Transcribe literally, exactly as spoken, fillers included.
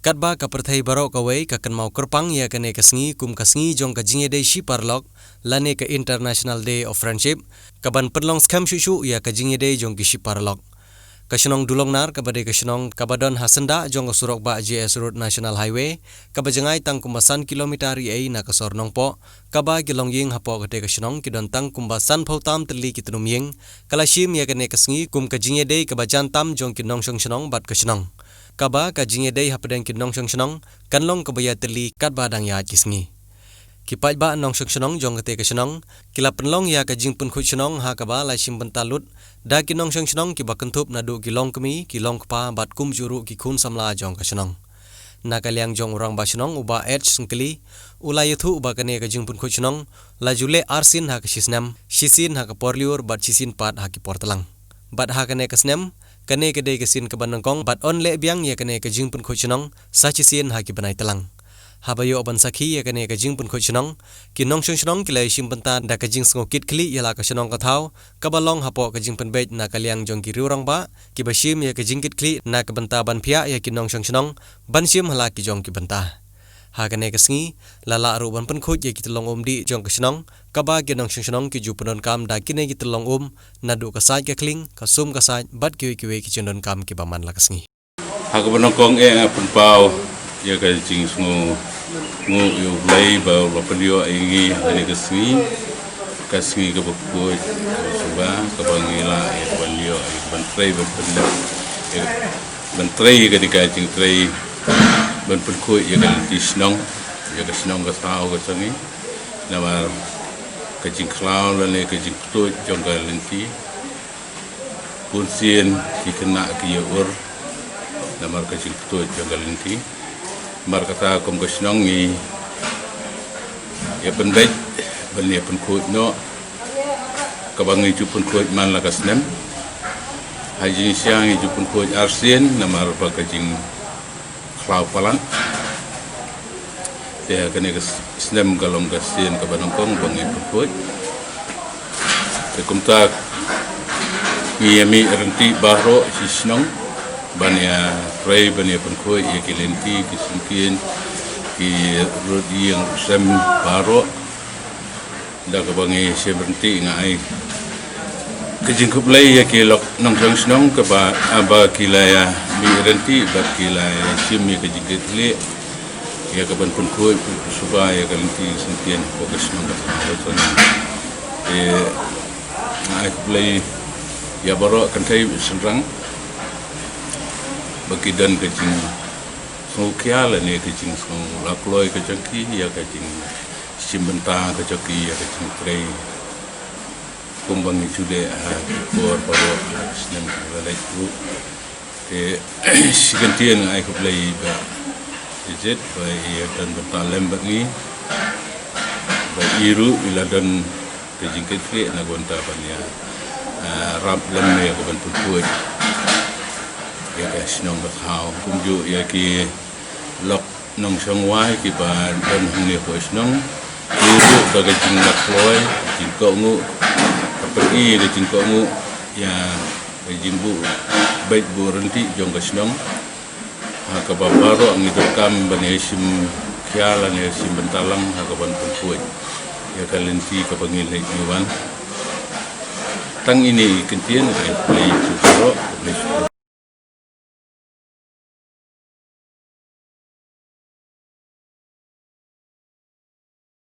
Katba ka pyrthei baroh kawei ka kynmaw kyrpang ïa kane ka sngi kum ka sngi jong ka jingïadei shi paralok, lane ka International Day of Friendship, kaban pynlong skhem shuh shuh ïa ka jingïadei jong ki shi paralok. Ka shnong Dulongnar kaba dei ka shnong kaba don ha syndah jong ka surok bah J S Road National Highway, kaba jngai tang kumba san kilometer ïa ei na ka sor Nongpoh, kaba ki longïing hapoh kata ka shnong ki don tang kumba sanphew tam tylli ki tnum ïing, ka la shim ïa kane ka sngi kum ka jingïadei kaba jan tam jong ki nongshong shnong bad ka shnong. Kaba ka jingïadei hapdeng ki nongshong shnong kan long kaba ïatylli katba dang ïaid ki sngi. Ki paidbah nongshong shnong jong kata ka shnong ki la pynlong ïa ka jingpynkhuid shnong ha kaba la shim bynta lut da ki nongshong shnong kiba kynthup naduh ki longkmie, ki longkpa bad kumjuh ruh ki khun samla jong ka shnong. Na ka liang jong u rangbah shnong u Bah H Syngkli, u la ïathuh ba kane ka jingpynkhuid shnong la ju leh arsien ha ka shisnem, shisien ha ka por lyiur bad shisien pat ha ki por tlang. Bad ha kane ka snem, kane ka dei ka sien kaba nyngkong bad yn leh biang ïa kane ka jingpynkhuid shnong sa shisien ha ki bnai tlang. Haba ïoh ban sakhi ïa kane ka jingpynkhuid shnong, ki nongshong shnong ki la ïashim bynta da ka jingsngew kitkhlieh ïa la ka shnong ka thaw kaba long hapoh ka jingpynbeit na ka liang jong ki riew rangbah kiba shim ïa ka jingkitkhlieh na ka bynta ban phiah ïa ki nongshong shnong ban shim ha la ki jong ki bynta. Ha kane ka sngi la lah ruh ban pynkhuid ïa ki tyllong um dih jong ka shnong, kaba ki nongshong shnong ki ju pyndonkam da kine ki tyllong um naduh ka said ka khlieng, ka sum ka said bad kiwei kiwei ki jingdonkam kiba man la ka sngi. Ha kaba nyngkong eh nga pynpaw ïa ka jingsngew nguh ïa U Blei ba u la pynïoh ïa ngi ha kane ka sngi, ka sngi kaba khuid, kaba suba, kaba ngi lah ïa ka ban ïoh ïa ka ban trei ban pynlong, ïa ka ban trei ïa kane ka jingtrei ban pynkhuid ïa ka lynti shnong, ïa ka shnong ka thaw ka jong ngi. Namar ka jingkhlaw lane ka jingpynthuid jong ka lynti, bun sien ki khynnah ki ïa ur namar ka jingpynthuid jong ka lynti. Namar kata kum ka shnong ngi ïa pynbeit ban ïa pynkhuid noh, kaba ngi ju pynkhuid man la ka snem. Ha jingshisha ngi ju pynkhuid arsien namar ba ka jingkhlaw palat. Te ha kane ka snem ka long ka sien kaba nyngkong ba ngi pynkhuid. Te kumta ngi ïa mih ryntih baroh shi shnong ban ïa trei ban ïa pynkhuid ïa ki lynti, ki syngkien, ki rud ïing rud sem baroh. Da kaba ngi shim ryntih nga ai ka jingkhublei ïa ki lok nongshong shnong kaba, ah, ba ki la ïa mih ryntih bad ki la ïa shim ïa ka jingkitkhlieh ïa ka ban pynkhuid pynsuba ïa ka lynti syngkien hapoh ka shnong ka shnong. Te nga ai khublei ïa baroh kynthei shynrang ba ki don ka jingsngewkhia lane ka jingsngew lakloi ka jong ki ïa ka jing shim bynta ka jong ki ïa ka jingtrei. Kumba ngi ju leh ha ki por baroh ha ki snem ba la leit ruh. Te shi kyntien nga ai khublei ba jied ba i ïa don bynta lem bad ngi, ba i ruh i la don ka jingkitkhlieh na ka bynta ban ïa, ah, rap lem ïa ka ban pynkhuid ïa ka shnong ka thaw. Kumjuh ïa ki lok nongshong wai kiba don hangne hapoh shnong, ki ruh da ka jinglakloi, jingkohnguh, ka pyni ka jingkohnguh ïa ka jingbuh beit buh ryntih jong ka shnong. Ha kaba baroh ngi donkam ban ïa shim khia lane ïa shim bynta lang ha ka ban pynkhuid ïa ka lynti kaba ngi leit ngi wan. Tang ine i kyntien, ai khublei ïa baroh, khublei.